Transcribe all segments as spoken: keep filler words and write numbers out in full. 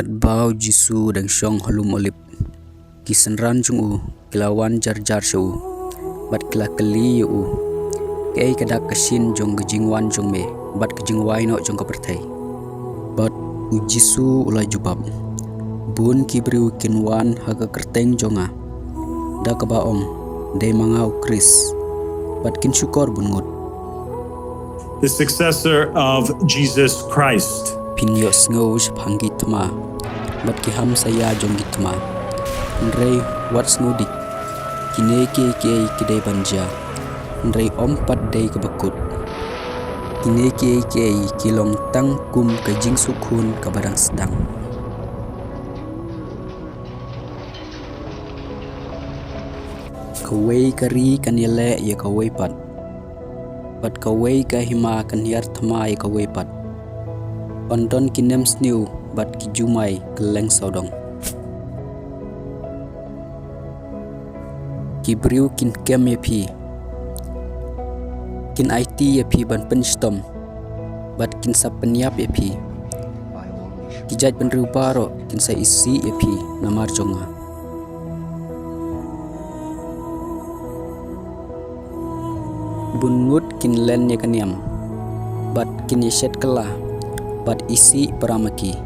Katba u Jisu u dang shong ha lum Olib, ki synran jong u ki la wan jar jar sha u, bad ki la kylli ïa u, kaei ka dak ka shin jong ka jingwan jong me bad ka jingwai noh jong ka pyrthei? Bad u Jisu u la jubab, bun ki briew kin wan ha ka kyrteng jong nga, da kaba ong, dei ma nga u Khrist, bad kin shukor bun ngut. The successor of Jesus Christ. Phin ïohsngew shaphang ki thma bad ki hamsaïa jong ki thma. Hynrei wat sngew dik, kine kiei kiei ki dei ban jia, hynrei ym pat dei kaba kut. Kine kiei kiei ki long tang kum ka jingsuk khun kaba dang sdang. Kawei ka ri kan ïaleh ïa kawei pat, bad kawei ka hima kan hiar thma ïa kawei pat. Yn don ki nemsniew bad ki jumai kylleng sawdong. Ki briew kin kem ïa phi, kin aiti ïa phi ban pynshitom, bad kin sa pynïap ïa phi. Ki jaitbynriew baroh kin sa isih ïa phi namar jong nga. Bun ngut kin len ïa ka niam, bad kin ïashet kylla, bad isih para ma ki.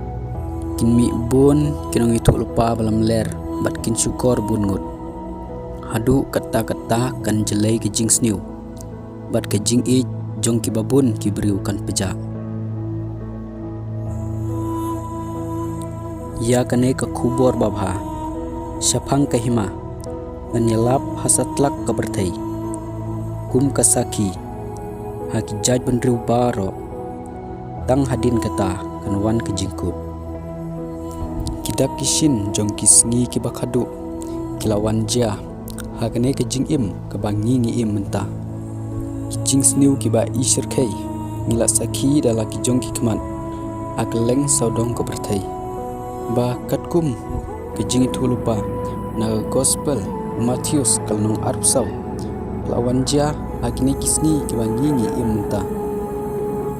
Kin mih bun ki nongïathuhlypa ba lamler, bad kin shukor bun ngut. Haduh katta katta kan jlei ka jingsniew, bad ka jingïeit jong kiba bun ki briew kan pjah. Ïa kane ka khubor babha shaphang ka hima ngan ïalap ha satlak ka pyrthei kum ka sakhi ha ki jaitbynriew baroh. Tang hadien kata kan wan ka jingkut. Ki dak ki shin jong ki sngi kiba khadduh ki la wan jia ha kane ka jingim kaba ngi ngi im mynta. Ki jingsniew kiba ishyrkhei ngi la sakhi da la ki jong ki khmat ha kylleng sawdong ka pyrthei. Ba katkum ka jingïathuhlypa na ka Gospel Mathaios ka lynnong arphew saw, ka la wan jia ha kine ki sngi kiba ngi ngi im mynta.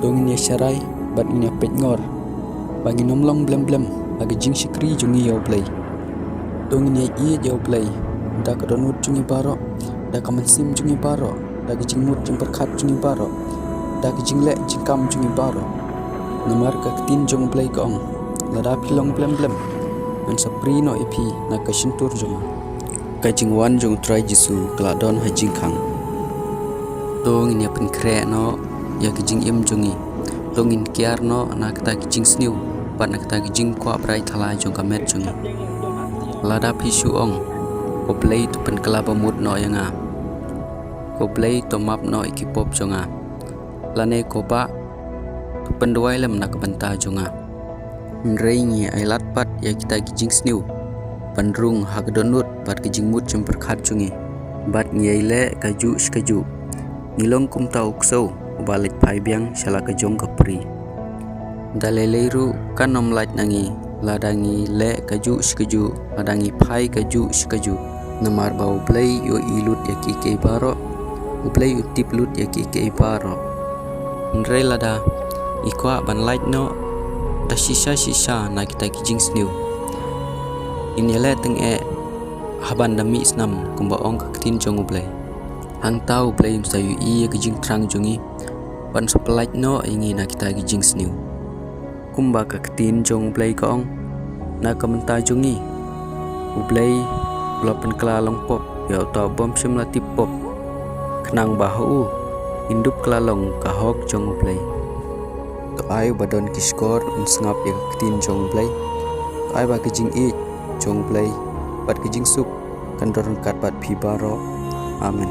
To ngin ïasharai bad ngin ïapeit ngor ba ngin ym long blem blem ha ka jingshakri jong ngi ïa U Blei. To ngin ïaieit ïa U Blei da ka dohnud jong ngi baroh, da ka mynsiem jong ngi baroh, da ka jingmut jingpyrkhat jong ngi baroh, da ka jingleh jingkam jong ngi baroh. Namar ka ktien jong U Blei ka ong, lada phi long blem blem, ngan sa prie noh ïa phi na ka shyntur jong nga. Ka jingwan jong U Trai Jisu ka la don ha jingkhang. To ngin ïa pynkhreh noh ïa ka jingim jong ngi. To ngin kiar noh na kata ka jingsniew bad na kata ka jingkwah brai thala jong ka met jong ngi. Lada phi shu ong, ko Blei to pynkylla bamut noh ïa nga, ko Blei to map noh ïa ki pop jong nga, lane ko Bah to pynduwai lem na ka bynta jong nga. Hynrei ngi ailad pat ïa kita ki jingsniew ban rung ha ka dohnud bad ka jingmut jingpyrkhat jong ngi, bad ngi ïai leh kajuh shi kajuh. Ngi long kumta u ksew uba leit phai biang sha la ka jong ka pri. Da lei lei ruh kan ym lait na ngi lada ngi leh kajuh shi kajuh, lada ngi phai kajuh shi kajuh. Namar ba U Blei u ïohi lut ïa kiei kiei baroh, U Blei u tip lut ïa kiei kiei baroh. Hynrei lada ngi kwah ban lait noh da shisha shisha na kita ki jingsniew, ngin ïaleh tyngeh ha ban da mih snam, kumba ong ka ktien jong U Blei. Hangta U Blei un sa ïohi ïa ka jingthrang jong ngi ban sa pynlait noh ïa ngi na kita ki jingsniew. Kumba ka ktien jong U Blei ka ong, na ka bynta jong ngi U Blei u la pynkylla long pop ïa uta u bym shym la tip pop, khnang ba ha u ngin dup kylla long ka hok jong U Blei. To ai uba don ki shkor un sngap ïa ka ktien jong U Blei. To ai ba ka jingïeit jong U Blei bad ka jingsuk kan don ryngkat bad phi baroh. Amen.